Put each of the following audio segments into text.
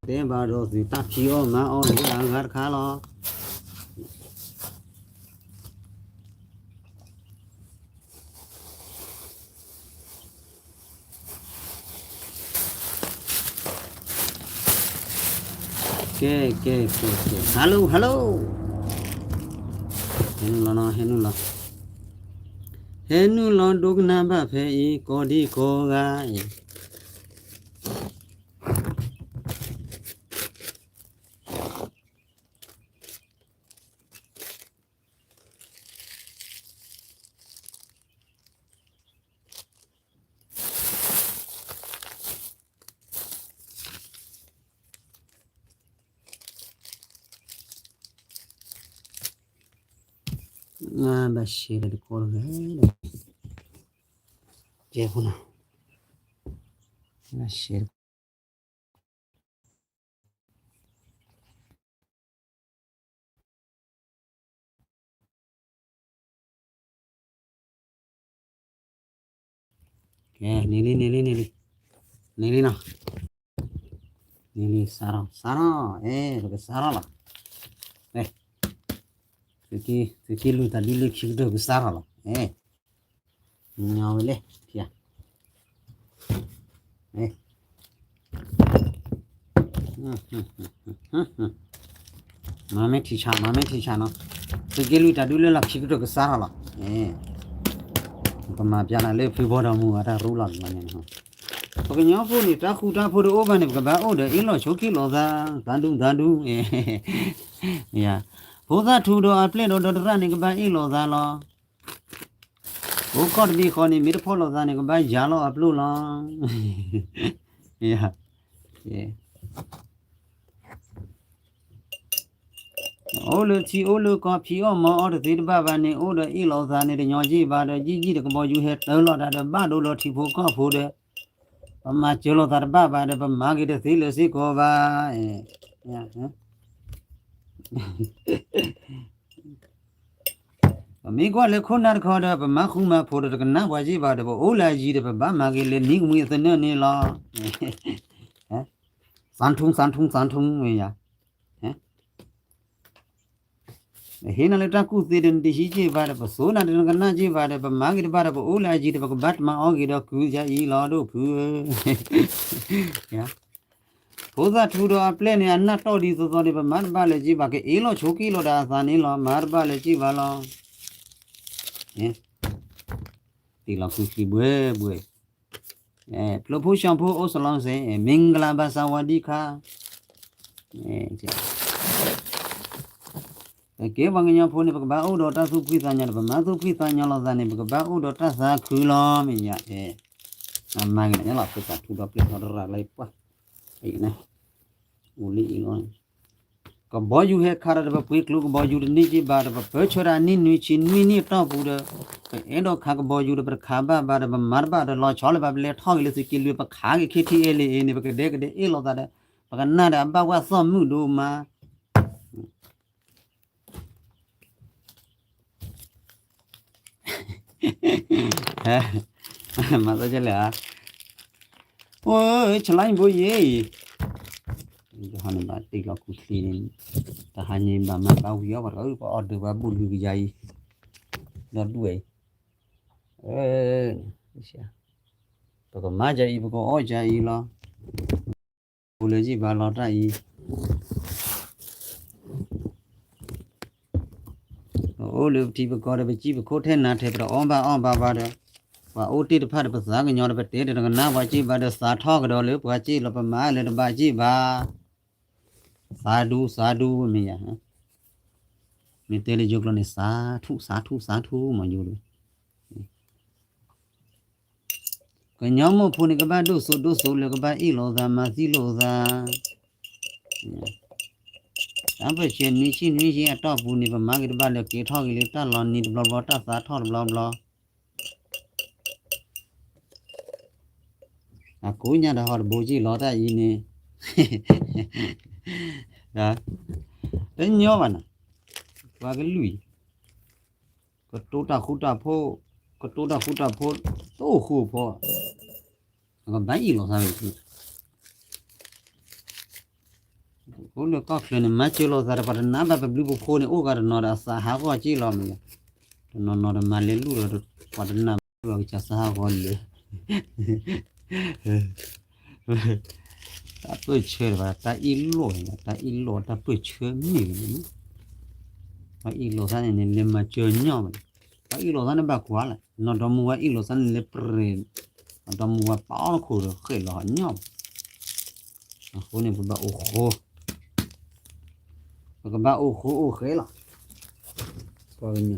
တဲဘၣ်ဒီးသုတၢ်ဖံးအီၣ်မၤအီၣ်လၢအဂၤတခါလီၤ. ကဲ ကဲ ကဲ ကဲ hello hello ဟဲနုာ်လီၤနီၤ ဟဲနုာ်လီၤ ဟဲနုာ်လီၤဒိကနၣ်ဘၣ်ဖဲအံၤ ကိးဒံကိးဂၤအံၤ ဘၣ်ရှဲဒီးတကီတဂၤဒီး ကဲဖိနီၤ ဘၣ်ရှဲ ကဲ န့ၢ်လံ န့ၢ်လံ န့ၢ်လံ န့ၢ်လံနီၤ န့ၢ်လံ စးထီၣ် စးထီၣ် အဲ ပကစးထီၣ်လီၤ အဲ သုးက့ သုးက့လွံၢ်တၢ်ဒုလၢခံကတၢၢ် ပကစးထီၣ်လီၤ အဲ ညီဝဲလဲၣ် ဖံဧါ အဲ မၤမ့ၢ်ထံၣ်ဆၣ် မၤမ့ၢ်ထံၣ်ဆၣ်နီၤ သုးက့လွံၢ်တၢ်ဒုလၢလီၢ်ခံကတၢၢ် ကစးထီၣ်လီၤ အဲ ပကမၤပျးနၤလၢဖုဘီဒီးမုၢ်အတၢ်ရူလီၤန့ၣ် ပကညီဖိန့ၣ် တၢ်ဃူတၢ်ဖိးတအိၣ်ဘၣ်န့ၣ် ပကဘၣ်အိၣ်ဒီးအ့ၣ်လိာ်ဆိးက့လိာ်သး သးဒူသးဒူ ဖိသၣ်ထူဒီးအပျဲၢ်ဒီးဒီတရၣ်န့ၣ် ကဘၣ်အ့ၣ်လိာ်သးလီၤ ဖိကီၢ်တဘ့ၣ်ဃီန့ၣ် မ့ၢ်တဖီၣ်လိာ်သးန့ၣ် ကဘၣ်ယၤလီၤအပျိၢ်လီၤ အိၣ်လၢထံအိၣ်လၢကီၢ် ဖံးအီၣ်မၤအီၣ်တသ့တဘၣ်ဘၣ်န့ၣ် အိၣ်ဒီးအ့ၣ်လိာ်သးန့ၣ် တညီက့ၢ်ဘၣ်ဒီး ယံၢ်ယံၢ်ဒီးကဘီယူၤဟဲတၢလီၤတၢ်ဒီး ဘၣ်ဒိလီၤထံဖိကီၢ်ဖိဒီး ပမၤစၢၤလိာ်သးတဘၣ်ဘၣ်ဒီး ပမၤက့ၤတသ့လၢၤစ့ၢ်ကီးဘၣ် ပမ့ၢ်ကွၢ်လၢခိၣ်နၢ်တခီဒီး ပမၤဃူမၤဖိးဒီး တကနၣ်ပှၤက့ၢ်ဘၣ်ဒီး ပအိၣ်လၢအယံၤဒီး ပဘၣ်မၤက့ၤလၢနံၤကမှံအသနၢၣ်န့ၣ်လီၤ သးထူသးထူသးထူ မ့ၢ်ယၤ ဟ့ၣ်နၤလၢတၢ်ကူၣ်သ့ဒီး နတဟံးက့ၢ်ဘၣ်ဒီး ပစိနၤဒီး နကနၣ်က့ၢ်ဘၣ်ဒီး ပမၤက့ၤတဘၣ်ဒီး ပအိၣ်လၢအယံၤဒီး ပကဘၣ်တမၤအီၣ်က့ၤဒီးကုယါအံၤလီၤ ဒိၣ်ဖုဧၢ ဖိသၣ်ထူဒီးအပျဲၢ်န့ၣ် အနၢ်တီၢ်ဒ်သိးသိးန့ၣ် ပမၤတဘၣ်လၢၤက့ၢ်ဘၣ် ကအ့ၣ်လိာ်ဆိးက့လိာ်ဒၣ်အသးန့ၣ်လီၤ မၤတဘၣ်လၢၤက့ၢ်ဘၣ်လီၤ တ့ၢ်လီၤဃုချံဘှဲဘှဲ ပျိဖိဆှီဖိအိၣ်စလီၤစ့ၢ် မ့ၢ်ကလၤဘၣ်စၢ်ဝၤဒံခါ ကဲပှၤကညီဖိန့ၣ် ပကဘၣ်အိၣ်ဒီးတၢ်သူၣ်ဖှံသးညီဒီး ပမၤသူၣ်ဖှံသးညီလိာ်သးန့ၣ် ပကဘၣ်အိၣ်ဒီးတၢ်သးခုလီၤ မ့ၢ်ယၤ မၤဂ့ၤန့ၣ်လီၤ ဖိသၣ်ထူဒီးပျဲၢ်ဒီတရၣ်လၢပှၢ် အိၣ်လံအံၤလီၤ ကဘီယူၤဟဲခးဒီး ပပှ့ၤကျိၤကဘီယူၤတန့ၢ်က့ၢ်ဘၣ်ဒီး ပပၢဆှၢတၢ်နံၣ်နွံဆံနွံနံၣ်အတီၢ်ပူၤဒီး ပအဲၣ်ဒိးခးကဘီယူၤဒီး ပတခးဘၣ်ဘၣ်ဒီး ပမၤတဘၣ်ဒီး လီၤဆီလၢၤဘၣ် ပလဲၤထီၣ်က့ၤလၢသုးက့လွံၢ် ပခးက့ၤ ခ့ထံအဲလ့ၣ်အ့န့ၣ် ပကဒဲကဒဲအ့ၣ်လိာ်သးဒီး ပကနၣ်ဒီးအဘၣ်ဝဲသီၣ်မုၣ်ဒိၣ်မး မၤသးဒ်လဲၣ်ဧါ အိ ဆလါဘိယ့ၣ် ယဟီန့ၣ်ဘၣ်တ့ၢ်လီၤခူချံန့ၣ် တဟါညါဘၣ်မၤဘၣ်ဝံၤအီၣ်ပှၤတဂၤ ပှၤအီၣ်ဒုးပှၤဘူၣ်လုၢ်ကယါအံၤ ဒီဒူၣ်အံၤ ပကမၤကယါအံၤ ပကအီၣ်ကယါအံၤလီၤ ပူၤလၢယံၣ်ဘၣ်လီၤတၢ်အံၤ ပအိၣ်လၢပထံပကီၢ်ဒီး ပစံၣ်ပခိၣ်ထဲနၤထဲ ပတအီၣ်ဘၣ်အီၣ်ဘၣ်ဘၣ်ဒီး ပှၤအိၣ်တ့ၢ်တဖၣ်ဒီး ပသးကညီၤဒီး ပတဲဒီးတကနၣ်ပှၤစံၣ်ဘၣ်ဒီး သးထီၣ်ကဒီးလၢပှၤစံၣ်လီၤ ပမၤလၢတဘၣ်စံၣ်ဘၣ် သးဒူသးဒူမ့ၢ်ယၤ မ့ၢ်တဲလၢယိၤကျိာ်န့ၣ် စးထူၣ်စးထူၣ်စးထူၣ်မ့ၢ်ယိၤ ကညီမိၢ်ဖိန့ၣ် ကဘၣ်ဒိၣ်စိဒိၣ်စိလၢ ကဘၣ်အ့ၣ်လိာ်သး မၤသံလိာ်သး တၢ်ပၢၢ်ဆၢနွံဆံနွံဆံအတီၢ်ပူၤန့ၣ် ပမၤက့ၤတဘၣ်လၢၤ က့ၤထီၣ်က့ၤလၢတၢ်လီၤနံၤတဘျီဘျီ တၢ်သးထီၣ်တဘျီဘျီ အကိးညါဒီးဟီၣ်တဘိက့ၢ်လီၤတၢ်အံၤန့ၣ် တညီဘၣ်နၤ ပှၤကလုၢ်အံၤ ကတိၤတၢ်ဃူတၢ်ဖိး ကတိၤတၢ်ဃူတၢ်ဖိး တိၢ်ဃူဖိး ကဘၣ်အ့ၣ်လိာ်သးဝဲ အိၣ်လၢကီၢ်ချၢန့ၣ် မၤစၢၤလိာ်သးဒီးပှၤတနာ်ဘၣ် ပဘျုးပဖှိၣ်န့ၣ် အိၣ်ဂၤတနီၤဒီးအသးဟးဂီၤက့ၢ်လီၤမ့ၢ်ယါ, တနီၤနီၤဒီးမၤလဲၤလူၢ်ဒီး ပှၤတနာ်ဘၣ်ကစၢ်သးဟးဂီၤလၢာ်, တၢ်ပၢၢ်ဆၢတဘၣ် တၢ်အ့ၣ်လိာ်, တၢ်အ့ၣ်လိာ်တၢ်ပၢၢ်ဆၢမ့ၢ်ဂ့ၤန့ၣ်, ပှၤအ့ၣ်လိာ်သးန့ၣ်န့ၣ် လဲၤမၤစၢၤညီဘၣ်န့ၣ်, ပှၤအ့ၣ်လိာ်သးန့ၣ်ဘၣ်ကွၢ်လဲၣ်, နီၢ်ဒီမါဝၤအ့ၣ်လိာ်သးန့ၣ်လဲၤပြဲး, နီၢ်ဒီမါဝၤပာ်အီၣ်ခိၣ်ဒီးဃဲၣ်လီၤညီဘၣ်, အဃိန့ၣ် ပဘၣ်အိၣ်ဃိ ပကဘၣ်အိၣ်ဃိအိၣ်ဃဲလီၤ, ပှၤကညီ,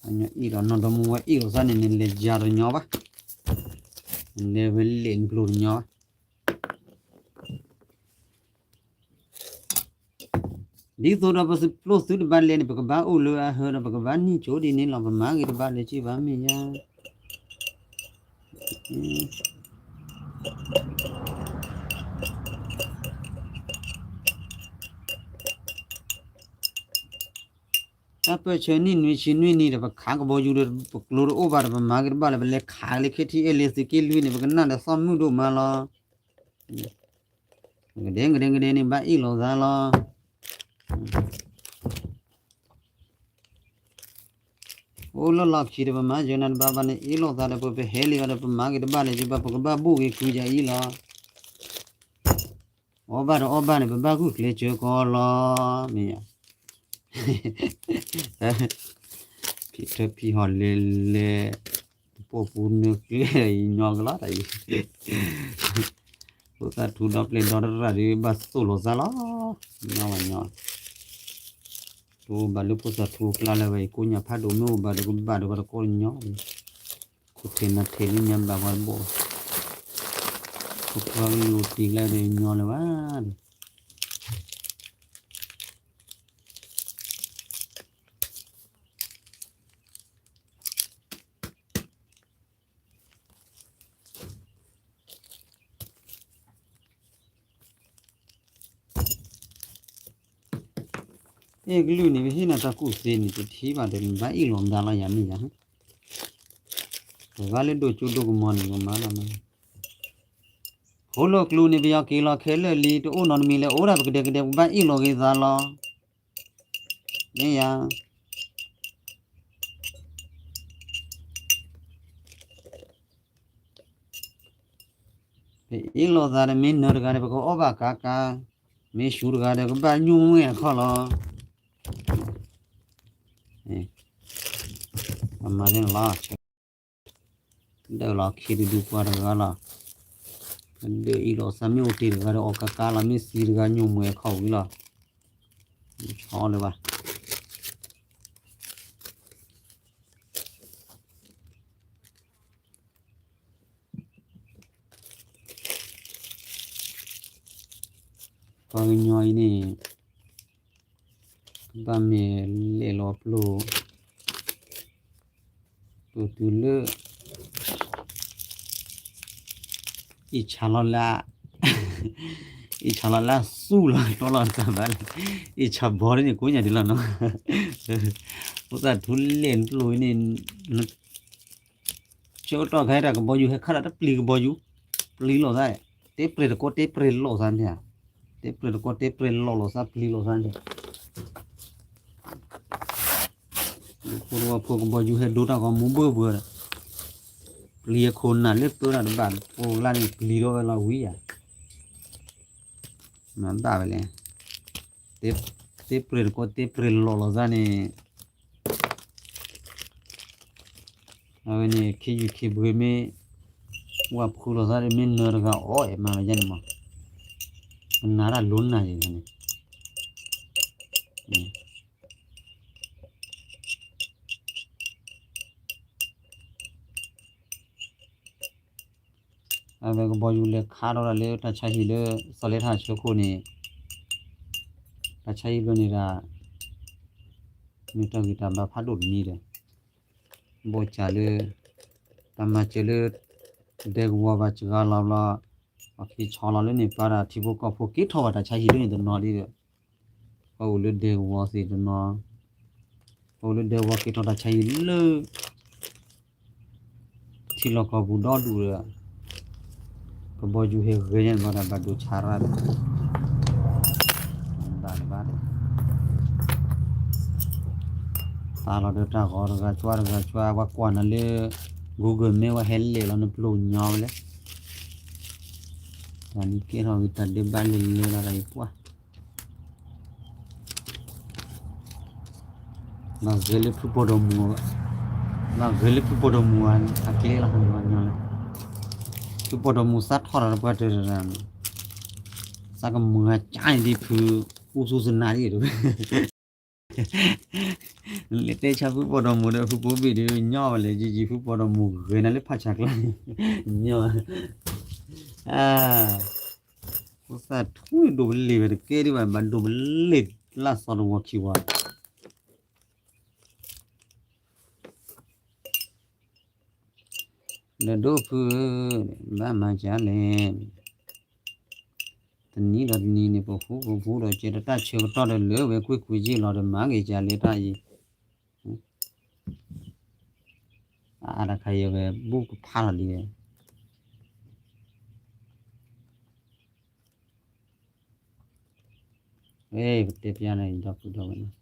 အညီအ့ၣ်ဒီးနီၢ်ဒီမါဝၤအ့ၣ်လိာ်သးန့ၣ်န့ၣ် လဲၤယၤတညီဘၣ်, လဲၤဝဲလဲၤနကျိၤတညီဘၣ် ဒ်သိးဒီးပစံးပျိၢ်သုတဘၣ်လဲၣ်န့ၣ် ပကဘၣ်အိၣ်လၢအဟၢဒီး ပကဘၣ်န့ၢ်ကၠိဒ်န့ၣ်လီၤ, ပမၤဂ့ၤတဘၣ်လၢၤက့ဘၣ်မ့ၢ်ယါ. တၢ်ပၢၢ်ဆၢနံၣ်နွံဆံနွံနံၣ်ဒီး ပခးကဘီယူၤဒီး ပကျိတအိၣ်ဘၣ်ဒီး ပမၤဂ့ၤတဘၣ်လၢၤ ပလဲၤခးလၢခဲထံအဲၣ်လၢသုးက့လွံၢ်န့ၣ် ပကနၣ်ဒီးသီၣ်မုၣ်ဒိၣ်မးလီၤ. ကဒဲကဒဲကဒဲန့ၣ် ဘၣ်အ့ၣ်လိာ်သးလီၤ. အိၣ်လၢလီၢ်ခံဒီး ပမၤစၢၤနၤတဘၣ်ဘၣ်န့ၣ် အ့ၣ်လိာ်သးဒီး ပဟဲလံအီၤဒီး ပမၤဂ့ၤတဘၣ်လၢၤက့ဘၣ် ပကဘၣ်ဘူၣ်ဂ့ၤကုၤယၤအံၤလီၤ. အီၣ်ဘၣ်ဒီးအီၣ်ဘၣ်န့ၣ် ပဘၣ်ဂုာ်ကျဲးစၢးကီးလီၤ မ့ၢ်ယါ. ဖံးထၢဖံးဟီၣ်လဲၤလဲၤ, ပပိာ်ပူၤနၢၤကျဲညီကလီတၢ်အံၤ, ဖိသၣ်ထူဒီပျဲၢ်ဒီတရၣ်ဒီး ဘၣ်သိၣ်လိာ်သးလီၤ. ညီညီ, တအိၣ်ဘၣ်လၢဖိသၣ်ထူအကျါလၢၤဘၣ်အံၤ ကိးညါဖးဒိၣ်မ့ၢ်အိၣ်ဘၣ်ဒီး ကဘၣ်ဒီးပှၤတကိးတညီ, ခိၣ်ထံးနၢ်ထံးလၢညါဘၣ်ပှၤတဘိၣ်, ခိၣ်ထံးကလူးတံၢ်ကျါဒီးညီလၢၤဘၣ်ဒီး အဲၣ်ကလုၢ်န့ၣ် ပဟ့ၣ်နၤတၢ်ကူၣ်သ့န့ၣ် တထံၣ်ဘၣ်ဒီး နဘၣ်အ့ၣ်လိာ်မဒါလီၤယၤမ့ၢ်ယါ, ပဘၣ်လၢဒိၣ်ကၠိဒိၣ်ကမီၤန့ၣ် ကမၤလီၤမး, ဃိၣ်လိာ်ကျူန့ၣ် ပယီၤက့ၤလီၤခဲလၢာ်လံ တအိၣ်နီတမံၤလၢၤ အိၣ်ဒၣ်ပကဒဲကဒဲ ပဘၣ်အ့ၣ်လိာ်ဂ့ၤသးလီၤ, မ့ၢ်ယါ. ပအ့ၣ်လိာ်သးဒီး မ့ၢ်နၢၤတဂၤဒီး ပကအီၣ်ဘၣ်ကါကါ, မ့ၢ်ဆူးတဂၤဒီး ကဘၣ်ညိၣ်မွဲၣ်အခီၣ်လီၤ. ပမၤန့ၣ်လီၤ, ဒၢလီၤခံတဒုပှၤတဂၤလီၤ, ဒၢအ့ၣ်လိာ်သးမ့ၢ်အိၣ်တ့ၢ်တဂၤဒီး အီၣ်ကါကါလီၤ, မ့ၢ်သံတဂၤညိၣ်မွဲၣ်အခီၣ်ဝံၤလီၤ, ဆီလၢၤဘၣ်. ပှၤကညီအံၤန့ၣ် ကဘၣ်မ့ၢ်လဲၣ်လီၤပျိၢ်, ပတုၤလၢ အံၣ်ဆါလီၤလၢ အံၣ်ဆါလီၤလၢအစူၢ်လီၤ တီလီၤတၢ်ဘၣ်လၢ အံၣ်ဆါဘီန့ၣ် ကိးညါဒ်လီၤနီၤ, ဖိသၣ်ထူလဲၣ်နကျိၤအံၤန့ၣ် ဆၢကတီၢ်ခဲအံၤတၢ်ကဘီယူၤဟဲခါဒီးတပျံၤကဘီယူၤ, ပျံၤလိာ်သး, တဲပြဲၤတကိးတဲပြဲၤလိာ်သးန့ၣ်, တဲပြဲၤတကိးတဲပြဲၤလိာ်လိာ်သး ပျံၤလိာ်သးန့ၣ်, ဖိတဝီဖိကဘီယူၤဟဲဒိတၢ်ဂီၤမူဘၢၣ်ဘၢၣ်ဒီး, ပျံၤအခိၣ်နၢ်လၢပၢတၢ်တဘၣ် ပှၤကလါန့ၣ် ပျံၤထီၣ်ဝဲလီၤဝံၤယၤ, မၤဘၣ်ဝဲလဲၣ်, တဲပြဲၤတကိးတဲပြဲၤလိာ်လိာ်သးန့ၣ် အဝဲန့ၣ် ခ့ယုၢ်ခ့ဘှ့မ့ၢ် ဝၣ်ဖုးလိာ်သးဒီး မ့ၢ်နၢၤတဂၤအီၣ်အဲၣ်မၤဝဲယဲန့ၣ်မး, ကနၣ်တၢ်လိၤနၤယဲန့ၣ်, အဝဲကဘီယူၤလဲၤခးထီၣ်ဒၣ်လၢတၢ်ဆါဟံၣ်လၢ စီၤလဲၤထၣ်ဆၢခိၣ်န့ၣ်, တၢ်ဆါဟံၣ်ဘျီန့ၣ်ဒၣ် မ့ၢ်တၢ်ဂံၢ်တၢ်ဘါဖးဒိၣ်တမံၤဒီး, ဘီၣ်စၢ်လၢ တၢ်မၤစၢၤလၢ ဒဲကဝီၤဘၣ်စှၤလီၤဘျီ, ပှၤက့ၤဆီလီၤလၢန့ၣ် ပှၤဒၣ်ထံဖိကီၢ်ဖိက့ၤထီၣ်ဘၣ်တၢ်ဆါဟံၣ်လၢန့ၣ်တနီၤဒ်ဒီး, ပှၤအိၣ်လၢဒဲကဝီၤသ့ၣ်တနီၤ, ပှၤအိၣ်လၢဒဲကဝီၤက့ၤထီၣ်တၢ်ဆါဟံၣ်လၢ ထံလီၢ်ကီၢ်ပူၤဒီဒူၣ်ဒီး, ကဘီယူၤဟဲဂဲၤညါန့ၣ်ဘၣ်ဒီးဘၣ်ဒိဆါရၣ်ဒီး, သးလီၤဒီးတၢ်ဂီၤတဂၤကွၢ်တဂၤကွၢ် ပှၤကွၢ်နၤလၢ Google Map ဝဲဟဲလဲၤလီၤနပျိာ်ညီဝဲလဲၣ်. တၢ်ဒ်ကဲထီၣ်ဂ့ၤတၢ်ဒ့ဘၣ်လဲၤလဲၤလီၤတၢ်အံၤပှၢ် ဘၣ်ဂဲၤလၢဖုပီၢ်ဒီမူၤ, ဘၣ်ဂဲၤလၢဖုပီၢ်ဒီမူၤအကျဲလီၤ ညီလၢ ဖုပီၢ်ဒီမူၤသးထီၣ်တၢ်တပှၢ်တၢၢ်တၢ်, သးကမုာ်အကါန့ၣ်ဒ်ဖု အူသူသနၤဒ်တဝဲ လဲၤတဲဆါဖုပီၢ်ဒီမူၤဒီး ဖုပိဘ့ၣ်ဒီး ညီဝဲလဲၣ် ယံာ်ယံာ် ဖုပီၢ်ဒီမူၤဂဲၤနၤလၢဖးဆါကျါ ညီ, ဖိသၣ်ထူဒိးပလ့ၤဝဲတကဲဒံးဘၣ် ဘၣ်ဒိးပလ့ၤလၢ်စီၤတဝီခံဝါ ဒီးဒိၣ်ဖုဧၢ, ဘၣ်မၤကလဲၣ်, တနံၤဒီးတနံၤန့ၣ် ပဃူပဖိဒီးကဲဒီးတၢ်ဆၢကတီၢ်ဒီးလၢဝဲကွ့ၢ်ကွ့ၢ်ယ့ၢ်လီၤဒီးမၤဂ့ၤကလဲၣ်တၢ်အံၤ, အါတခါအံၤဝဲဘူၣ်ကဖးလီၤလံ, ဝဲပတဲပျါန့ၣ်ဒီပုၢ်ဒီဝဲၢ်န့ၣ်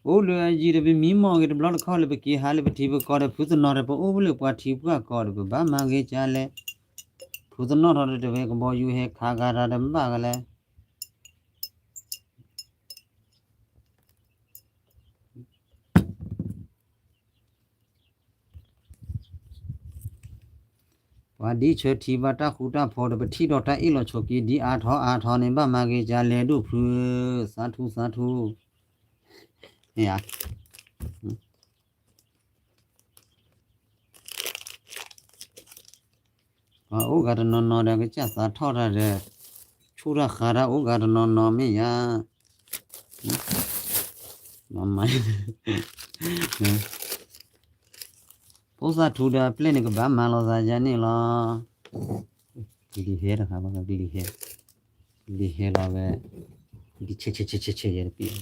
အိၣ်လၢအယံၤဒီးပမံမီၢ်ဂ့ၤတဘျီတခီၣ်လၢပက့ၤဟးလၢပထံပကီၢ်ဒီး ဖုသနီၣ်ဒီးပအိၣ်လၢပှၤထံပှၢ်ကီၢ်ဒီး ပဘၣ်မၤဂ့ၤကလဲၣ်, ဖုသနီၣ်ထီၣ်ဒီးတဝဲကဘီယူၤဟဲခးဂၤတၢ်တဘၣ်ကလဲၣ် ပှၤဒ်ဆၢထံဘၣ်တၢ်ဃူတၢ်ဖိးဒီး ပထံၣ်ဒီးတၢ်အ့ၣ်လိာ်ဆိးက့ဒ်အါထီၣ်အါထီၣ်န့ၣ် ဘၣ်မၤဂ့ၤကလဲၣ်ဒိၣ်ဖု, သးထူသးထူ, ပှၤအိၣ်ဂၤတနီၤနီၤဒီး ကစၢ်သးထီၣ်တၢ်ဒီး ဆူၣ်တၢ်ဃးတၢ်အိၣ်ဂၤတနီၤနီၤမ့ၢ်ယၤ, မၤမၤ ဖိသၣ်ထူဒီးအပျဲၢ်န့ၣ် ကဘၣ်မၤလိာ်သးယၤန့ၣ်လီၤ, ကလံၤဟဲတခါဘၣ် ကလံၤဟဲ, ကလံၤဟဲလီၤဝဲ, ကဆဲးဆဲးဆဲးဆဲးဆဲးယဲတပ့ၢ်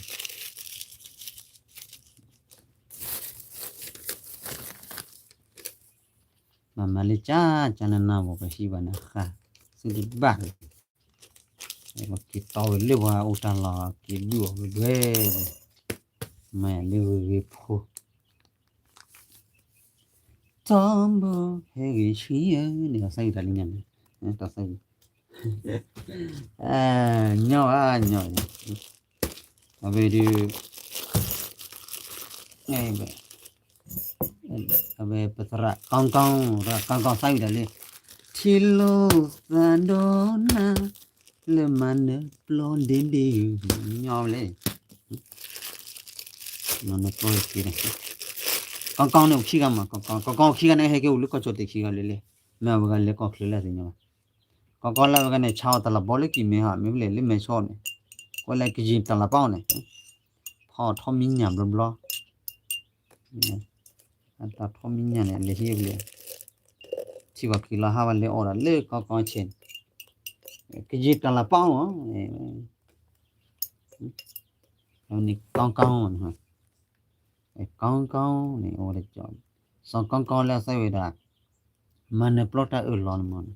မၤမၤလၢကၢ်ကၢ်နးနး ပှၤပဟံၣ်ဘၣ်န့ၣ်ဃၣ်, သုတဘၣ်, ပက့ၤတီဝဲလၢပှၤအိၣ်တၢ်လီၢ် က့ၤဒုးအီၣ်ဝဲဒွဲၣ်, မၤယၤလၢဂ့ၤဂ့ၤဖိ, တီဘိဟဲဂ့ၤဆံဧၢန့ၣ် အသၣ်ဂံၢ်တၢ်လံညါန့ၣ်, တၢ်သၣ်ဂံၢ်, ညီဘၣ်ညီ, အဝဲဒုး အဝဲပသရၣ်ကီကီ, သရၣ်ကီကီသၣ်ဝံၤဒီးလံ, ထံလိာ်သးဒီးနၤ, လၢမၤနၢၤပျီဒ့ဒ့, ညီဝဲလဲၣ်, မၤနၢၤပျီဒ့ဒ့, ကီကီန့ၣ်အိၣ်ခံဂၤမး, ကီကီ ကီကီအိၣ်ခံဂၤန့ၣ် ဟဲက့ၤအိၣ်လၢကီၢ်ကၠီၣ်တဲာ်ခံဂၤလံလံ, မ့ၢ်အဝဲဂၤလဲၤကီၢ်ချၢလၢသ့ၣ်ညါဘၣ်, ကီကီလၢအဝဲဂၤန့ၣ် ဆါအီၤတလးဘီလၢကံၢ်မဲဟီ မ့ၢ်ဖဲလဲၣ်လၢမဲာ်ဆီန့ၣ်, ကွၢ်လၢကယံာ်တလးပီၣ်န့ၣ် ဖီထီၣ်မံညၣ်ဘျီဘျီ, အတၢ်ထီၣ်မံညၣ်န့ၣ် အလဲၤဟံးဝဲ, ထံၣ်ဘၣ်ခံလီၤဟးဘၣ်လဲၤအီၣ်ဒီးလၢကီကီဆဲးန့ၣ်, ကယံာ်တလးပီၣ်အီၤ, န့ၣ်ကီကီန့ၣ်, ကီကီန့ၣ် အိၣ်ဝဲတကီ, စီၤကီကီလၢအသၣ်ဝံၤဒၣ်, မၤနၢၤပျီတၢ်အၢၣ်လီၤန့ၣ်မး,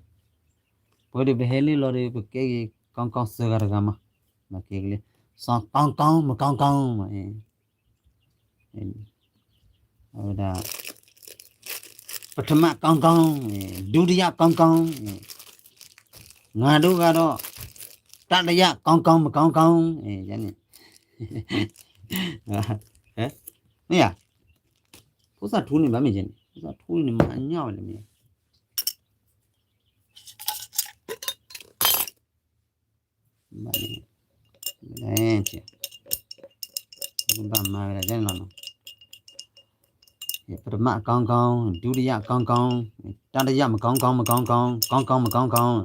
ပဝဲဒၣ်ပဟဲလံလီၤဒီး ပကဲက့ၤကီကီသၢဂၤတဂၤမး, ကဲက့ၤလံ, စီၤကီကီ မကီကီမး အဝဲဒၣ် ပထမ ကောင်းကောင်း, ဒုတိယ ကောင်းကောင်း, ငါတို့ကတော့ တတိယ ကောင်းကောင်း မကောင်းကောင်း, ယန့ၣ်, မ့ၢ်ဧါ, ဖိသၣ်ထူန့ၣ် ဘၣ်မ့ၢ်ယဲန့ၣ် ဖိသၣ်ထူန့ၣ် မၤအညီဝဲလၢမ့ၢ်ဧါ ဘၣ်မၤဝဲဒၣ် ယန့ၣ်လီၤနီၤ, ပထမ ကောင်းကောင်း, ဒုတိယ ကောင်းကောင်း, တတိယ မကောင်းကောင်း မကောင်းကောင်း, ကောင်းကောင်း မကောင်းကောင်း,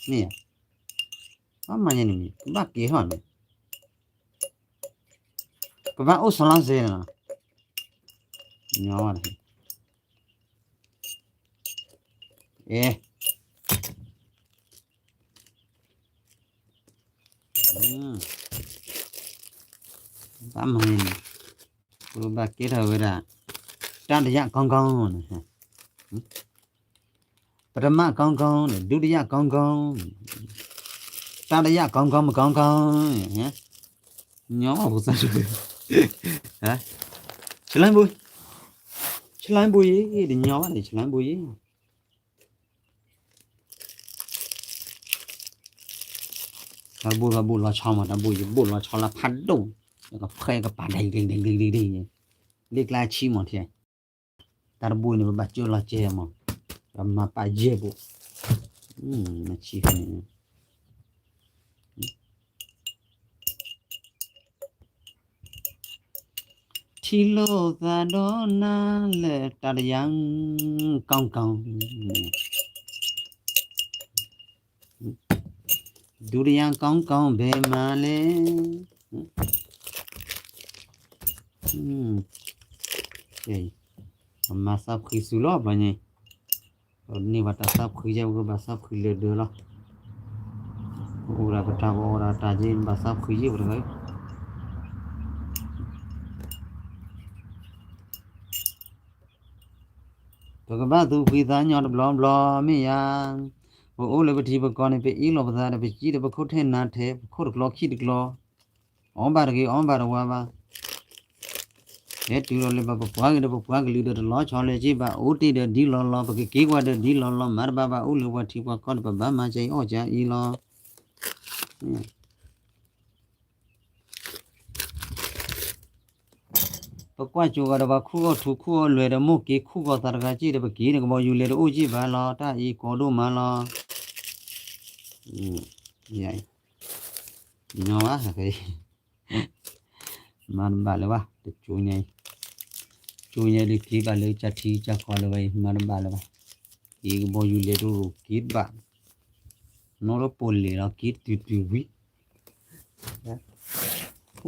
မ့ၢ်ဧါ, ဘၣ်မၤယဲန့ၣ် ပဘၣ်ကဲထီၣ်န့ၣ် ပဘၣ်အိၣ်ဆီလီၤစဲနီၤ, ညီဝဲ, အ့ ဘၣ်မၤန့ၣ် ပဘၣ်ကဲထီၣ်ဝဲဒၣ် တတိယ ကောင်းကောင်းန့ၣ်, ပထမ ကောင်းကောင်းန့ၣ် ဒုတိယ ကောင်းကောင်း, တၢ်တယၣ်ကီကီမကီကီ, ညီဘၣ်ဖိသၣ်တဂၤ, ဟါ, ဆလၢဘိ, ဆလၢဘိယ့, တညီဘၣ်န့ၣ် ဆလၢဘိယ့, တၢ်ဘိၣ်တၢ်ဘိၣ်လီၤဆီမး တၢ်ဘိၣ်ယဘိၣ်လီၤဆီလၢဖးဒိၣ်, ကဖဲကပာ်ဒဲးဒဲးဒဲးဒဲးဒဲး, လ့ၣ်ကျါဆံမးထဲ တၢ်တဘိန့ၣ် ပဘၣ်ကၢလီၤကဲမး, ပမၤပာ်ယဲၢ်ဘိ, မ့ၢ်ဆံန့ၣ်, ထံလိာ်သးဒီးနၤလၢတၢ်တယၣ်ကီကီ, ဒုတိယကောင်းကောင်းဘယ်မှာလဲ, ပမၤသးဖှံစုလီၤဘျီညါ, န့ၢ်ဘၣ်တၢ်သးဖှံယဲ ပကဘၣ်သးဖှံလၢဒၢးလီၤ, ပအိၣ်ဒၣ်ပတၢ်ပအီၣ်ဒၣ်တၢ်က့ ဘၣ်သးဖှံယဲပတဂၤ ပကဘၣ်သူၣ်ဖှံသးညီတဘျီဘျီမ့ၢ်ယါ, ပအိၣ်လၢပထံပကီၢ်န့ၣ် ပအ့ၣ်လိာ်ပသးဒီး ပစံၣ်ဒီးပခိၣ်ထဲနၤထဲ ပခိၣ်တကျီခံတကျီ, အီၣ်ဘၣ်တဂ့ၤ အီၣ်ဘၣ်တဝါဘၣ်, ဟဲတုၤဒီးလၢဘၣ်ပပှၤက့ၤဒီးပပှၤကလုာ်ဒီးတလီၤဆီလၢၤက့ဘၣ် အိၣ်တ့ၢ်ဒီးဒ်လီၤလီၤ ပကက့ၤကွၢ်ဒီးဒ်လီၤလီၤ မၤတဘၣ်ဘၣ်အိၣ်လၢပှၤထံပှၤကီၢ်ဒီးပဘၣ်မၤစၢၤအံၤအီၣ်စၢၤအံၤလီၤ. ပကွၢ်ကၠိၤဂၤဒီးပှၤခူၣ်အီၣ်ထူခူၣ်အီၣ်လွဲၢ်ဒီး မိၢ်က့ၤခူၣ်ဂီၤသးတဂၤက့ဒီး ပက့ၤန့ၣ်ကဘီယူၤလဲၤတအိၣ်က့ဘၣ်လီၤ တၢ်အံၤကီဒိၣ်မးလီၤ. ညီဘၣ်, မၤတဘၣ်လၢၤဘၣ် တကၠိညါအံၤ, ကၠိညါဒုးက့ဘၣ်လၢကၢထံကၢကီလၢၤဘၣ်အံၤ မၤတဘၣ်လၢၤဘၣ်, က့ၤကဘီယူၤလဲၤတအိၣ်က့ဘၣ်, နီၢ်လၢပိာ်လဲၤလီၤ က့ၤတုၤတုၤဝံၤ,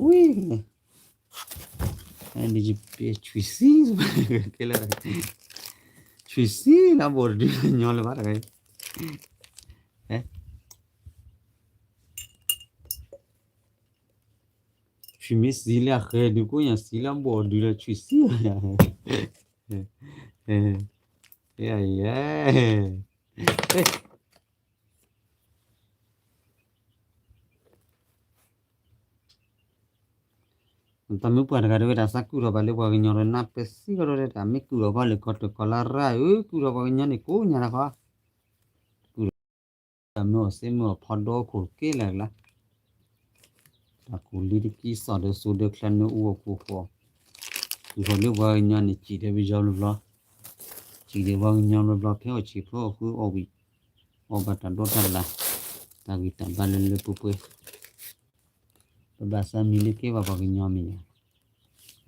ဝံၤ, ဒ်ယပ့ၤဆွံၣ်စံ, ကဲလၢ, ဆွံၣ်စံလၢအဘီၣ်တဒုညီလၢၤဘၣ်တဂၤ, ဆွံၣ်မ့ၢ်စံလၢအဃဲဒုးကိးညါစံလၢအဘီၣ်ဒုးလၢဆွံၣ်စံ, ယဲ တၢ်မုၢ်ပှၢ်တဂၤတဝဲဒၣ် သးကူၣ်ထီၣ်ဘၣ်လၢပှၤကညီဒီး နၢ်ပၢၢ်စံးထီၣ်ဒီးတၢ် မ့ၢ်ကူၣ်ထီၣ်ပှၤလၢကီၢ်တၢ်ကီၢ်လၢရၣ်ဧၢ, ကူၣ်ထီၣ်ပှၤကညီန့ၣ်ကိးညါတခီ, ကူၣ်ထီၣ်တၢ်မၢအီၣ်သ့မၢအီၣ်ဖီဒီခိၣ်တက့ၢ်လၢ်ကျါ, တၢ်ကူၣ်လံတကံစီၣ်ဒီးစိဒီးချၢနၢအူအီၣ်ကိၢ်ဃီ, ကူၣ်ထီၣ်လၢပှၤကညီန့ၣ် စံးဒီးပယီၤဘျီဘျီ, စံးဒီးပှၤကညီဘျီဘျီ ဖဲအီၣ်ဆံးဖဲအီၣ်ဃုအီၣ်ဝံၣ်, အီၣ်ဘၣ်တၢ်ဒိတၢ်လၣ်, တၢ်ဂ့ၢ်တၢ်ဘါလၢလၢပှဲၤပှဲၤ, ပဘၣ်သးမံလၢကဲဘၣ်ပှၤကညီမ့ၢ်ယါ,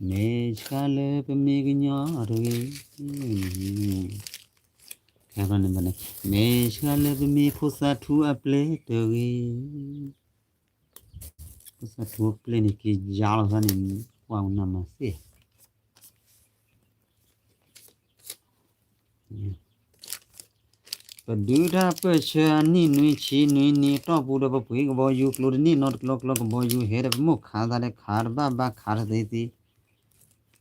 မဲာ်ဆှးလၢပမ့ၢ်ကညီတဂ့ၤ, ခဲဘျီန့ၣ်ဘၣ်န့ၣ်, မဲာ်ဆှးလၢပမ့ၢ်ဖိသၣ်ထူအပျဲၢ်တဂ့ၤ, ဖိသၣ်ထူအပျဲၢ်န့ၣ် က့ၤယါလီၤသးန့ၣ်, ကွၢ်နၤမၤသ့ၣ် ပဒုးတၢ်ပၢၢ်ဆၢအနံၣ်နွံဆံနွံနံၤ တီၢ်ပူၤဒီးပပှ့ၤကဘီယူၤကျိၤတနံၣ်နီတကျိၤကျိၤကဘီယူၤဟဲဒီး ပမိၢ်ခးသးဒီးခးတဘၣ်ဘၣ်ခးတသ့သ့,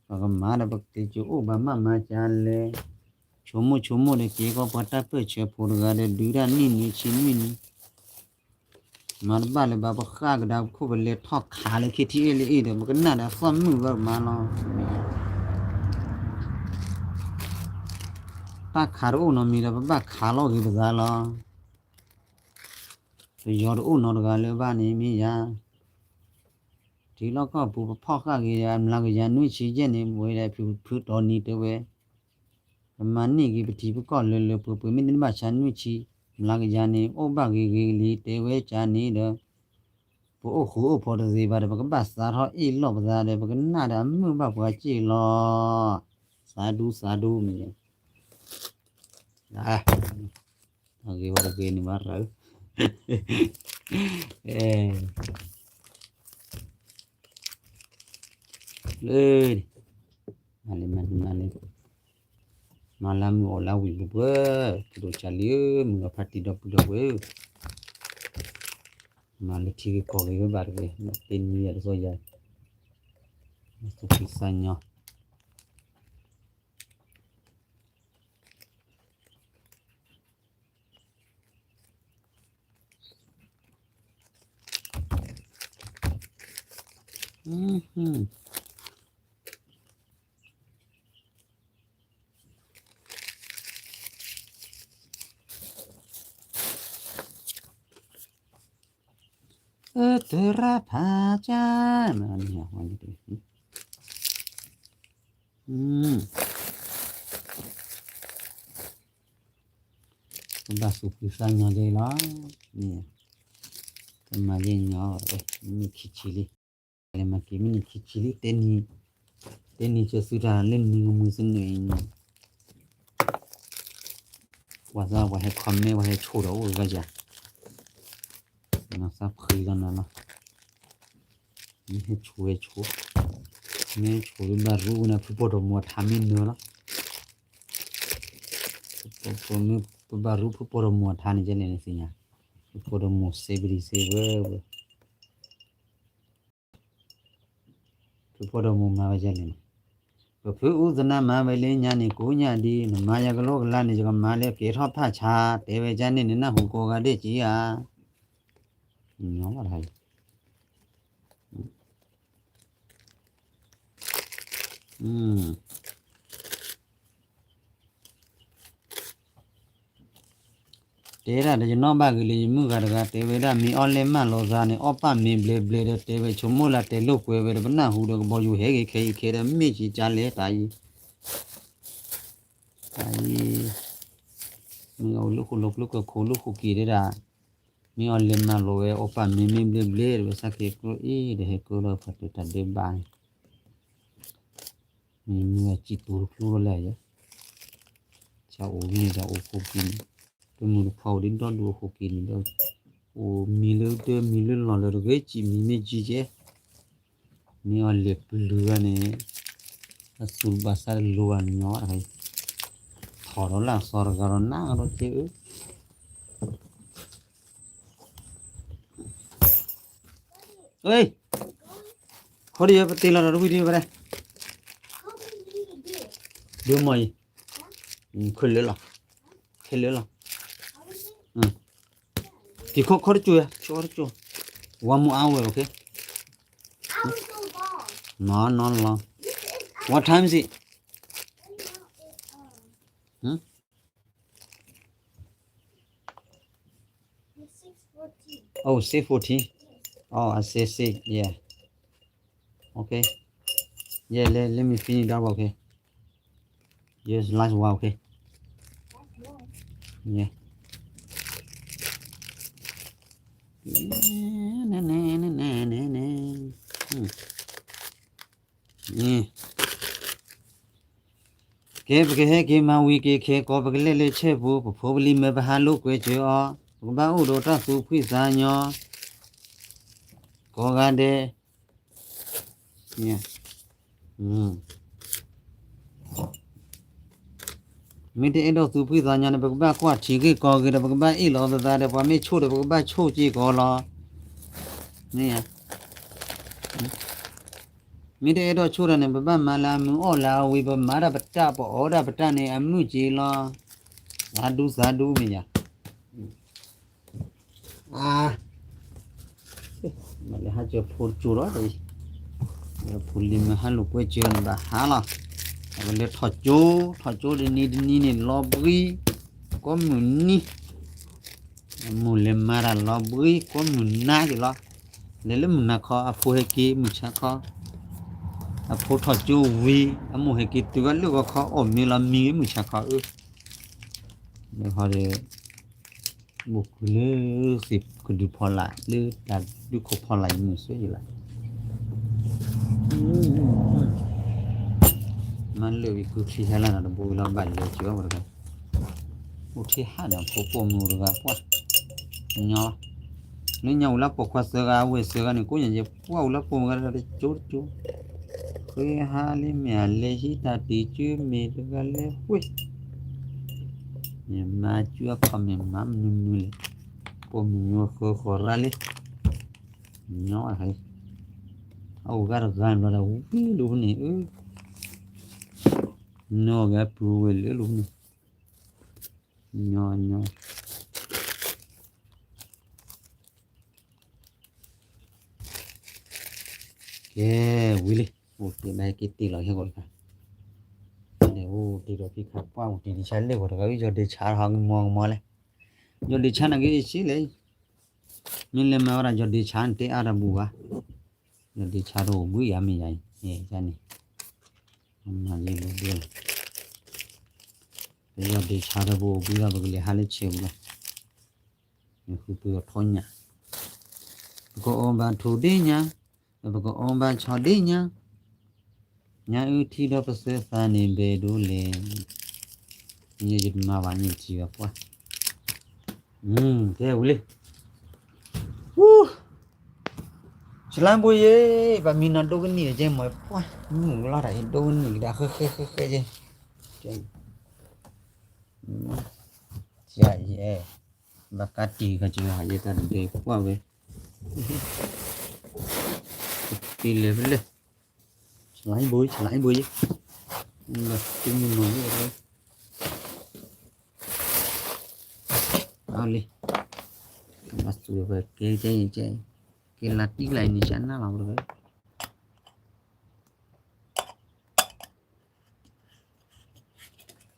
ပကမၤဒီးပက့ၤကၠိအိၣ်ဘၣ်မးမၤကလဲၣ်, ဆိကမိၣ်ဆိကမိၣ်ဒီးက့ၤကီးပှၤတၢ်ပၢၢ်ဆၢဖိတဂၤဒီး ဒုးတၢ်နံၣ်နွံဆံနွံနံၤ မၤတဘၣ်လၢၤဘၣ် ပဃၣ်ကဒါပခိၣ်ပလဲၤထီၣ်ခးလၢခံထံၣ်အ့ၣ်လၢအ့ၣ်ဒီး ပကနၣ်ဒီးသီၣ်မုာ်ဘၣ်မးလီၤ. တၢ်ခးတအိၣ်နီတမံၤဒီး ပဘၣ်ခးလီၤဂ့ၤပသးလီၤ. ပယီၤတအိၣ်နီတဂၤလၢၤဘၣ်န့ၣ်မ့ၢ်ယါ ထံလီၢ်ကီၢ်ပူၤ ပဖီၣ်ဃာ်က့ၤယၤ မျးကယၤနွံဆံယဲၢ်န့ၣ် ပဝဲဒၣ်ဖုဖုတီနံၤတဲဝဲ, ပမၤန့ၢ်က့ၤပထံပကီၢ်လၢလၢပှဲၤပှဲၤ မ့ၢ်တန့ၢ်ဘၣ်ဆါနွံဆံ, မျးကယၤန့ၣ် အိၣ်ဘၣ်ဂ့ၤဂ့ၤလံ တဲဝဲကန့ၣ်ဒီး, ပအိၣ်ဃူအိၣ်ဖိးတသ့ဘၣ်ဒီး ပကဘၣ်သးထီၣ်အ့ၣ်လိာ်ပသးဒီး ပကနၣ်ဒီးအမုာ်ဘၣ်ပှၤစ့ၢ်လီၤ. သးဒူသးဒူမ့ၢ် အဂ့ၤဝဲတဂ့ၤန့ၣ်ဘၣ်ရၢ, လၢ, မၤလၢမၤလၢ, မၤလၢမုၢ်အိၣ်လၢဝံၤပူၤပှဲၤ, ကဒိၣ်ကလံဧၢ, မုၢ်ဂၤဖါတံၢ်ဒီပုၢ်ဒီဝဲၢ်ဧၢ, မၤလၢထံဂ့ၢ်ကီၢ်ဂ့ၢ်ဝဲဘၣ်တဂ့ၤ, ပ့ၤနံၤယၤတသီယၤ, သူၣ်ဖှံသးညီ တၢ်ဂ့ၢ်ဝဲတဂ့ၤန့ၣ်ဘၣ်ရၢ, အတရၣ်ဖးကၢ်, ပဘၣ်သူၣ်ဖှံသးညီဒ်လီၤ, မ့ၢ်, ပမၤယဲၢ်ညီ, မ့ၢ်ခံဆံလံ, လဲၤမၤက့ၤမ့ၢ်နံၣ်ခံဆံလံ, တဲနံၤ, တဲနံၤကသုတၢ်လၢနံၤကမုာ်သနၢၣ်အံၤန့ၣ်, ပှၤသးပှၤဟဲ comment ပှၤဟဲဆိၣ်ဒီးအိၣ်ဂၤယၤ, သးဖှံလီၤနၤလီၤ, မ့ၢ်ဟဲဆိၣ်ဟဲဆိၣ်, မ့ၢ်ဟဲဆိၣ်လၢဘၣ်ရူန့ၣ် ဖုပီၢ်ဒီးမိၢ်အထါမ့ၢ်နၢၤလီၤ, ပဘၣ်ရူဖုပီၢ်ဒီးမိၢ်အထါန့ၣ် ကဲလဲၣ်န့ၣ်သ့ၣ်ညါ, ဖုပီၢ်ဒီးမိၢ်စဲပဒံစဲဝဲဝဲ ဖုပီၢ်ဒီးမိၢ်မၤဝဲဒ်လဲၣ်န့ၣ်, ပဖုအူသနါမၤဝဲလၢညါန့ၣ် ကိးညၣ်ဒ် နမၤယၤကလိကလါန့ၣ် ယကမၤလၢကဲထီၣ်ဖးဆါ တဲဝဲဒ်န့ၣ် နနၢ်ဟူကိးဂၤဒဲးက့ၤဧါ, ညီဘၣ်တခါအံၤ တဲဒၣ်ဒီးယနီၣ်ဘၣ်ဂ့ၤလၢယမုၢ်ဂၤတဂၤ တဲဝဲဒၣ် မ့ၢ်အီၣ်လဲၢ်မၢ်လိာ်သးန့ၣ် အီၣ်ပၢ်မ့ၢ်ဘျဲးဘျဲးဒီး တဲဝဲဆိကမိၣ်လၢတဲလိာ်ကွဲဝဲဒီး ပနၢ်ဟူဒီးကဘီယူၤဟဲဂ့ၤခဲအံၤခဲဒီး မ့ၢ်ကံကါလဲၣ်တၢ်အံၤ, တၢ်အံၤ, မ့ၢ်အီၣ်လၢဃိၣ်လိာ်ကျိကခိၣ်လၢဃိၣ်က့ၤတဲဒၣ်, မ့ၢ်အီၣ်လဲၢ်မၢ်လိာ်ဝဲ အီၣ်ပၢ်မ့ၢ်မ့ၢ်ဘျဲးဘျဲးဒီး ဝဲစၢ်က့ၤကျိအံၤဒီး ဟဲကျိလီၤဖးတၢ်တၢ်ဒဲးဘးန့ၣ် မ့ၢ်မ့ၢ်အစံၣ်တူၤတကျိလီၤလဲၣ်, ဆၣ်အိၣ်မ့ၢ်ဒီးအိၣ်ဃိၣ်က့ၤန့ၣ်, တမုၢ်တဖီအိၣ်ဒ်ဒီဒူၣ်အဃိၣ်က့ၤန့ၣ်ဒီး, အိၣ်မံၤလၢတမံၤလၢလီၢ်လၢတဂ့ၤ စံၣ်မံၤမ့ၢ်ကံကဲ, မ့ၢ်အီၣ်လဲၢ်ပျုၤဂၤန့ၣ်, အသူၣ်ဘၣ်ဆၣ်တလိၤဘၣ်ညီ, ထီၣ်ဒီးလၢအသီတဂၤဒီးနးဒီးက့ၤအၢ အ့, ခီဒံးယပတ့လီၤဒီးတဝံၣ်ဒံးဝဲဒၣ်, ဒုးမီၢ်အံၤ, ခဲလၢာ်လီၤ, ခဲလၢာ်လီၤ, က့ၤခီခီတကၠိၢ်ယၤ, ခီတကၠိၢ်, one more hour, okay? No, not long. What time is it? Hmm? Oh, six fourteen. Oh, I see, see, yeah. Okay. Yeah, let, let me finish that, okay. Yes, last one, okay. Yeah. နဲနဲနဲနဲနဲနဲ ကဲ ပကဟဲက့ၤမၤဝံၤက့ၤခဲကိး ပကလဲၤလၢဆဲၣ်ပူၤ ပဖိပလံၤမၢပဟးလိာ်ကွဲစၢၤအီၤ ပကဘၣ်အိၣ်ဒီးတၢ်သူၣ်ဖှံသးညီ ကိးဂၤဒဲး မ့ၢ်တအဲၣ်ဒိးသူၣ်ဖှံသးညီန့ၣ် ပကဘၣ်ကွၢ်ထံဂ့ၢ်ကီၢ်ဂ့ၢ်ဒီး ပကဘၣ်အ့ၣ်လိာ်သးဒီး ပှၤမ့ၢ်ဆိၣ်ဒီး ပကဘၣ်ဆိၣ်က့ၤကီးလီၤ. မ့ၢ်ဧါ. မ့ၢ်တအဲၣ်ဒိးဆိၣ်ဒီးန့ၣ် ပဘၣ်မၤလၢအမုာ်အီၣ်လၢအဝံၤ ပမၤတၢ်ပတၢ် ပအီၣ်တၢ်ပတၢ်န့ၣ် အမုာ်က့ၤလီၤ. သးဒူသးဒူမ့ၢ်ဧါ. အါ, မ့ၢ်လၢဟးစၢၤဖိတကၠိလီၤ, ဖိလံၤမ့ၢ်ဟးလိာ်ကွဲစၢၤန့ၣ်ဘၣ်ဟးလီၤ. အဝဲလၢထီၣ်ကၠိ, ထီၣ်ကၠိတနံၤတနံၤန့ၣ် လီၤဘှံး, ကိးမုၢ်နံၤ, အမိၢ်လဲၤမၤတၢ်လီၤဘှံး ကိးမုၢ်နၤက့ၤလီၤ. လဲၤလၢမုၢ်နၤခီ အဖိဟဲက့ၤမုၢ်ဆါခီ, အဖိထီၣ်ကၠိဝံၤ အမိၢ်ဟဲက့ၤတုၤဝဲလၢဂီၤခီ အီၣ်မ့ၤလီၤမံၤမုၢ်ဆါခီအၢ လၢဟီဒီး ဘိၣ်ကုလၢသ့ၣ်ကဒုဖီလာ် လၢတၢ်ဒုးခိၣ်ဖီလာ်ယမုၢ်ဆ့ယလၢ်, မၤလၢာ်ဝံၤကုချံဟဲလၢ်နီၤ တဘိဝံၤလီၤဘၣ်လဲၤကၠီဝဲတဂၤ, အိၣ်ထံဟးဒီးဖိပိာ်မုၣ်တဂၤပှၢ်, ညီ, လၢညါဝံၤလၢပိာ်ခွါသၢဂၤ အဝဲၢ်သၢဂၤန့ၣ် ကိးညါယဲပှၢ်ဝံၤလၢပိာ်မုၣ်ဂၤ တကၠိတကၠိ ဃ့ဟါလံမ့ၢ်အလဲၤဟံးတၢ်တံၤကၠၢမ့ၢ်တဂၤလဲၤဝဲ, မ့ၢ်မၤကၠူအခီၣ်မ့ၢ်မၤမနုၤမနုၤလဲၣ်, ပိာ်မုၣ်ညိဃၢဃီၤရၣ်လံ, ညီ, အအိၣ်ဂၤတဂၤဘျီဒီးဝံၤလီၤန့ၣ်, နီၢ်ဂၤပုၢ်ဝဲၢ်လၢလီၤန့ၣ်, ညီ, ညီ. ကဲ, ဝံၤလံ, အိၣ်တ့ၢ်ဘၣ်ဟဲက့ၤတ့ၢ်လီၤဟဲဂီၤတခါ, အိၣ်တ့ၢ်ဒီးဖံခးပှၢ်အိၣ်တ့ၢ်ဒံးဆါလ့ၢ်ဂီၤတဂၤ ယီၢ်ဒ့ဆါဟးကမီၤကမီၤလဲၣ်, ယီၢ်ဒ့ဆါနာ်က့ယဆံးလဲၣ်, မ့ၢ်လဲၤမၤဝဲဒၣ်ယီၢ်ဒ့ဆါနတဲအါတဘူၣ်ဘၣ်, ယီၢ်ဒ့ဆါတအိၣ်ဘှံးယၤမ့ၢ်ယၤအံၤ, န့ၣ်, ယီၢ်ဒ့ဆါတဘူၣ်အိၣ်ဘှံးလီၤ ပကလဲၤဟးလၢဆဲးပူၤလီၤ, နဃုပှ့ၤအီၤထီညၣ်, ပကအီၣ်ဘၣ်ထိၣ်ဒ့ညါ, ပကအီၣ်ဘၣ်ဆီဒ့ညါ, ညါအုၣ်ထံဒီးပစၢသးန့ၣ်ဘဲဒိလဲၣ်, ယတမၤဘၣ်န့ၣ်ထံဘၣ်ပှၢ်, ကဲဝံၤလံ, ဝူ, စလါဘိယ့, ပှၤမံနီၤဒိကနံၣ်ကဲမ့ၢ်ပှၢ်, မုၢ်လီၤတၢ်အံၤဒိကနံၣ်ကဒါဃဲဃဲဃဲဃဲကဲ, ယဲ, ဘၣ်ကးတံၢ်ခါက့ၤဟးယဲတၢ်တဒဲပှၢ်ဝဲ, တ့လဲၤဖဲလဲၣ်, ဆလါဘိယ့, ဆလါဘိယ့, ဘၣ်တမုၢ်နီၤယဲ, အလံ, ဘၣ်သူဝဲကဲကဲကဲ, ကဲလါတံၢ်လါအံၤန့ၣ် ကနၣ်လီၤဝဲ,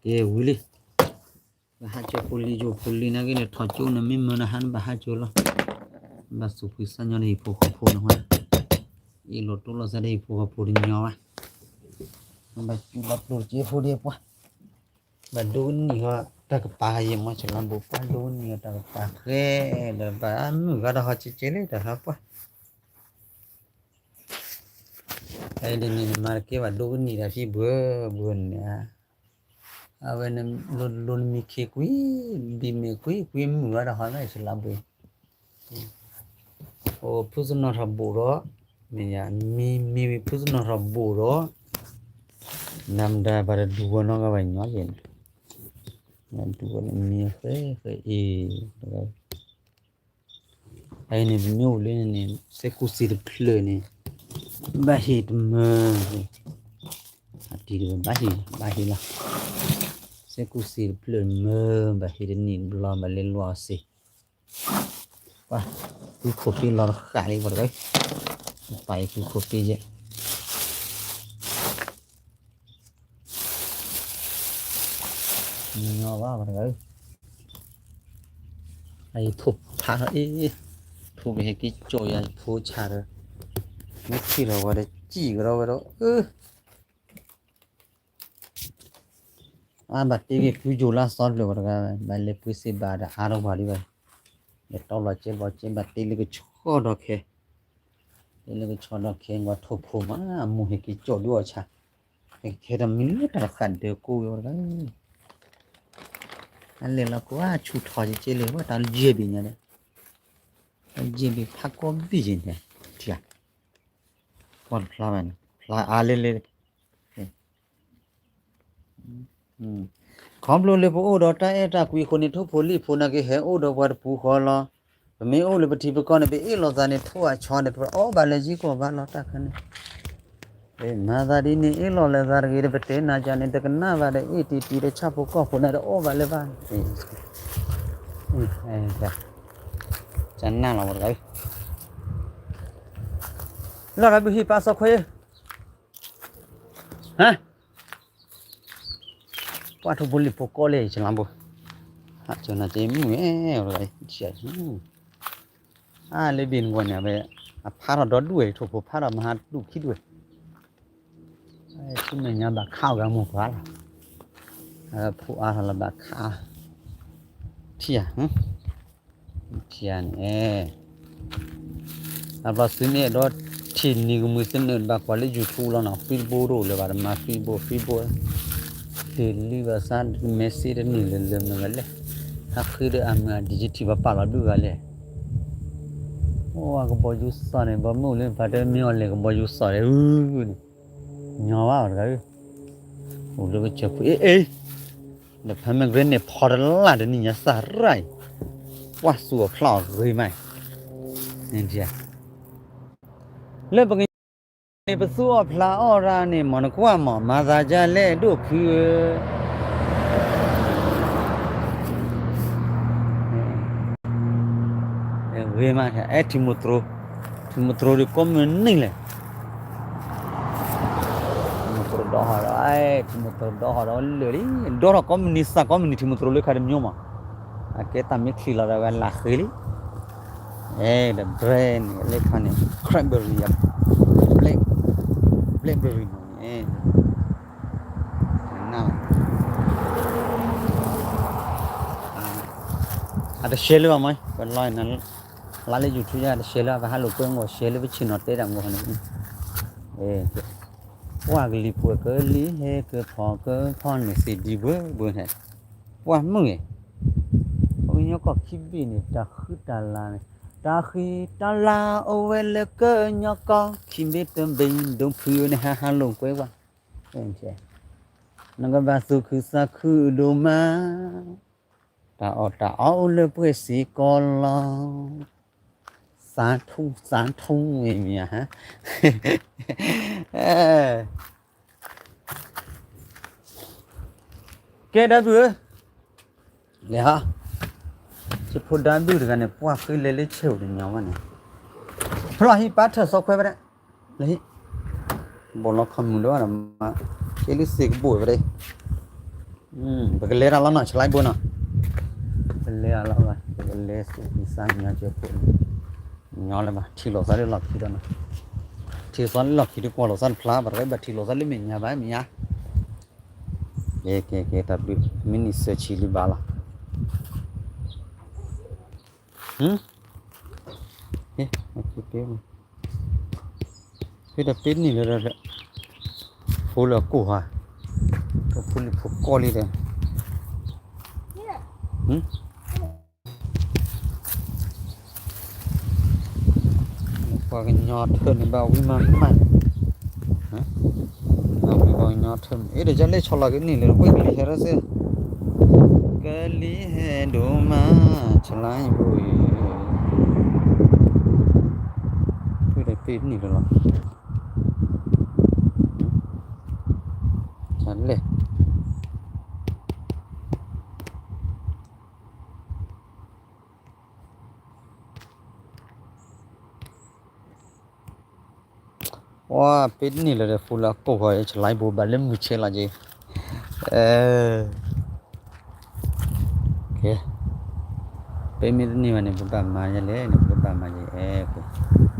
ကဲဝံၤလံ, ဘၣ်ဟးကၠိဖိလံယိဖိလံနာ်က့န့ၣ် ထီၣ်ကၠိန့ၣ်မ့ၢ်မၢနဟါနဘၣ်ဟးကၠိလီၤ, ဘၣ်သူၣ်ဖှံသးညီဒီးဟံၣ်ဖိဃီဖိန့ၣ်ဝဲ, အ့ၣ်လိာ်တိလိာ်သးဒီးဟံၣ်ဖိဃီဖိတညီဘၣ်, ဘၣ်စူၤလီၤပျိၢ်က့ဖိဒံးပှၢ်, ဘၣ်ဒိကနံၣ်ဃီ, တၢ်ကပၤယဲမ့ၢ်စလါဘိပှၢ် ဒိကနံၣ်အတၢ်ကပၤဃဲ, ဒီးဘၣ်မုၢ်ဂၤဒီးဟီကဲကဲလၢတၢ်ဟးပှၢ် အဒ်န့ၣ်န့ၣ် မၤတကဲဘၣ်ဒိကနံၣ်ဒီးဖံဘှၢဘှၢန့ၣ်ဧါ, အဝဲန့ၣ် လိၤနမံခ့ကွံာ်, ဘံမဲာ်ကွံာ်ကွံာ်မုၢ်ဝဲဒီးဟီလၢအစလါဘှံး, အိၣ်ဖုသနီၣ်ထီၣ်ဘိၣ်ဒီး, မ့ၢ်မံမံဝံၤဖုသနီၣ်ထီၣ်ဘိၣ်ဒီး, နမတၤပှၤတဒူဝဲနီတဂၤဘၣ်ညီယဲန့ၣ်, ဒူဝဲန့ၣ်မံဃဲဃဲအံၤ အအံၤန့ၣ် ပမ့ၢ်အိၣ်လၢန့ၣ်န့ၣ် စဲးကူစ့တဖျၢၣ်န့ၣ် ဘၣ်ဟ့ၣ်တမၢ, အတံၤတဘၣ်ဟ့ၣ် ဘၣ်ဟ့ၣ်လီၤ, စဲးကူစ့တဖျၢၣ်တမၢ, ဘၣ်ဟ့ၣ်တနံၣ်တဘျီ ဘၣ်လဲၤလီၤအီၤစ့ၢ်, ပှၤ, ဃုခိၣ်ပ့လီၤတဃာ်လံ ပှၤတဂၤ, ပှၤအံၤဃုခိၣ်ပ့ယဲၢ် ညီဘၣ်ပှၤတဂၤဧၢ, အအံၤထိၣ်ဖးထီၣ်အံၤ, ထိၣ်ပဟဲက့ၤကၠီၣ်ယၤဖိဆါဒီး, မ့ၢ်ထံၣ်လီၤဝဲဒီးစံၣ်ကဒီးဝဲဒီး, အၢ, အါဘၣ်တ့က့ၤဖုယိၤလၢအသီတဖျၢၣ်ပှၤတဂၤ, ဘၣ်လဲၤပှ့ၤစ့ဘၣ်ဒီးအါထီၣ်ပှၤဒံးဘၣ်, လဲၤတီလီၤကဲဘီကဲဘၣ်တ့လၢကဆီဒီးခဲ, တ့လၢကဆီဒီးခဲ ပှၤထိၣ်ဖိမး အမိၢ်ဟဲက့ၤကၠီၣ်ဒုးအီၣ်ဆါ, ဟဲက့ၤခဲဒီးမံလၢတၢ်တဃာ်ဒၢကိးဝဲပှၤတဂၤ, အလဲၤလီၤကွၢ်ဆူၣ်ထီၣ်က့ၤက့ၤလၢ ပှၤတၢ်ယဲၢ်ဘ့ၣ်ညါဒီး, တၢ်ယဲၢ်ဘ့ၣ်ဖးကီဘ့ၣ်က့ၤန့ၣ်, ထံၣ်ဧါ, ကွၢ်တဖျါဘၣ်န့ၣ် ဖျါအါလဲၣ်လဲၣ် ခီဖျိလၢပအိၣ်ဒီးတၢ်အဲၣ်တၢ်ကွံအဃိန့ၣ် ထိၣ်ဖိလံၣ်ဖိနာ်က့ဟဲအိၣ်ဒီးပှၤတပူၤဃီလီၤ. ပမ့ၢ်အိၣ်လၢပထံပကီၢ်န့ၣ် ပအ့ၣ်လိာ်သးန့ၣ် ထိၣ်အဆီန့ၣ် ပအီၣ်ဘၣ်လၢယံၤကီၢ်ဘၣ်လီၤတၢ်ခါန့ၣ်, မၤသးဒ်န့ၣ် အ့ၣ်လိာ်လၢသးတဂ့ၤဒီး ပတဲနၤကန့ၣ် တကနၣ်ဘၣ်ဒီး အ့ၣ်တံၢ်တံၢ်ဒီးဆၣ်ဖိကီၢ်ဖိန့ၣ် တအီၣ်ဘၣ်လၢၤဘၣ် ကနၣ်လီၤဝဲတဂၤ, လီၤဂၤဘုဟံၣ်ပာ်စီခွဲ, ဟါ, ပှၤထိၣ်ဖိလံၣ်ဖိကီၢ်လဲၣ် ယစလၢဘိ, ဟးကၠီနၤက့မုၢ်ဝဲ, အါလၢဘ့ၣ်နဂီၢ်န့ၣ် အဝဲ, အဖးထီၣ်ဒီဒူၣ်ဝဲ ထိၣ်ဖိဖးထီၣ်မဟါဒူၣ်ခံဒူၣ်ဝဲ ဆူမဲာ်ညါဘၣ်ခးအီၤဂၤမိၢ်ပှၢ်လီၤ, ဖိအါထီၣ်လၢဘၣ်ခး, ထံၣ်ဧါ, ထံၣ်ဧါန့ၣ်, အဘျီသုမ့ၢ်အဲၣ်ဒိးထံၣ်နံၤကမှံၤသနၢၣ်တဘၣ်ကွၢ်လၢ YouTube လီၤနီၤ, Facebook တအိၣ်လၢၤဘၣ် တမၤ Facebook, Facebook တလံဘၣ်ဆၣ် message တန့ၢ်လၢၤလၢၤမနုၤဂၤလဲၣ်, ဟးဃ့ဒီးအမုၢ်အဒံးယထံၣ်ပှၤပာ်လီၤဒုၣ်ဂၤလဲၣ် အိၣ်အကဘီယူၤသီၣ်န့ၣ် ဘီမ့ၢ်အိၣ်လၢပှၤတမ့ၢ်အီၤလဲၤကဘီယူၤသီၣ်ဒီး အုန့ၣ်, ညီဘၣ်တဂၤဧၢ, အိၣ်လၢကစၢၢ်ဖုအ့ၣ်အ့ၣ်, ဒီးဖဲမ့ၢ်ကရ့န့ၣ် ဖီတလၢ်တနံၣ်ညါစၢ်ရၣ်အံၤ, ပှၢ်သူအီၣ်ဖျါအီၣ်ဂ့ၤမး, လၢပက န့ၣ်ပသူအီၣ်ဖျါအီၣ်ရၣ်န့ၣ် မ့ၢ်နကွၢ်မ့ၢ် မၤသးဒ်လဲၣ်ဒိၣ်ဖုဧၢ ဂ့ၤမး အဲၣ်ထံမိၢ်တြိ, ထံမိၢ်တြိဒီးကိးမုၢ်နံၤလဲၣ်, ထံမိၢ်သရိာ်ဒီဟီဒီးလၢာ်လံ, ဒီထီၣ်ကိးမုၢ်နံၤစၢ်ကိးမုၢ်နံၤ ထံမိၢ်သရိာ်လၢခါတမံၤမး, အကဲတၢ်မ့ၢ်ချံးလီၤဒီးဝဲလၢ်ဃ့လံ, အဲ ဒီး brand န့ၣ် လၢခါန့ၣ် cranberry အ black, blackberry မးန့ၣ်, နၢ်လီၤ, အတ share လၢၤဘၣ်မး, ပလီၤန လါလၢ YouTube ယတ share လၢၤဘၣ်, ဟဲလိာ်ကွဲမ့ၢ် share လၢပဆ့ၣ်နီၤတဲတၢ်မ့ၢ်န့ၣ်, ပှၢ်ကလံၤပှဲၤကလံၤဟဲကဖီကဖီန့ၣ် စံးဒံးဘှၢဘှၢန့ၣ်, ပှၢ်မုၢ်ဂ့ၤ, ပှၤကညီကီၢ်ခံဘ့ၣ်န့ၣ် တၢ်ဃံတၢ်လၤန့ၣ်, တၢ်ဃံတၢ်လၤအိၣ်ဝဲလၢကညီကီၢ်ခံဘ့ၣ်တဘ့ၣ် ဒိဖုန့ၣ် ဟဲဟးလိာ်ကွဲဝဲ, နကဘၣ်သူၣ်ခုသးခုဒိၣ်မး, တၢ်အီၣ်တၢ်အီအိၣ်လၢပှဲၤစ့ၢ်ကီးလီၤ, သးထူသးထူမ့ၢ်မ့ၢ်ဧါ, ကဲဒီပုၢ်ဧၢ, လဲၤဟီ, ယဖိဒါဘုၣ်တဂၤန့ၣ် ပှၢ်ဃ့လဲၤလၢဆဲးအိၣ်တညီဘၣ်န့ၣ်, ဖျီၣ်ဟံၣ်ပာ်ထၢၣ်စီခွဲဖဲဒၣ်, လဲၤဟံၣ်, ဘီၣ်လီၤခီမုၣ်ဒီးမး, ကဲလၢစ့ၢ်ကဘိၣ်ဝဲဒၣ်, ပကလဲၤတၢ်လီၤနီၤ ဆလါဘိနီၤ, ပလဲၤအလီၤဘၣ် ပကလဲၤစူးကံစါညီကဲဖိ, ညီလၢၤဘၣ် ထံၣ်လိာ်သးလၢလီၢ်ခံဒီးနီၤ, ထံၣ်လိာ်သးလၢလီၢ်ခံဒီးကွၢ်လိာ်သးတဖျါ ဘၣ်တဂၤဘၣ်ထံၣ်လိာ်သးလၢမဲာ်ညါဘၣ်မဲာ်ညါ, ကဲကဲကဲ တၢ်ဘျုး မ့ၢ်နံၣ်စၢဆံလံဘၣ်လီၤ, ဖဲဒီးပ့ၤနံၣ်လၢဒီး, ဖိလၢအကိၢ်ဟါ, ဖိလံၤဖိကီၢ်လံဒီး, ပှၤကညီထၢၣ်န့ၣ် ဘၣ်ဝံၣ်မးမး, ဘၣ်ဝံၣ်ပှၤကညီထၢၣ်န့ၣ် အဲၣ်ဒိးကလဲၤဆီလီၤကနံၣ်လၢပှဲၤကလံၤဟဲရၢ်စ့ၢ်, ကလံၤဟဲဒိၣ်မး ဆလါဘိအံၤ, ဖဲဒီးပ့ၤနံၣ်လၢလီၤ, လဲၣ် ပှၤပ့ၤနံၣ်လၢဒီး ဖိလၢအကိၢ်ဃီ ဆလါဘိဘၣ်လၢမုၢ်ဆ့လီၤက့ၤ, ပ့ၤမ့ၢ်တန့ၢ်ဘၣ်န့ၣ် ပဘၣ်မၤယဲလဲၣ်န့ၣ် ပကဘၣ်မၤယဲအဲၣ်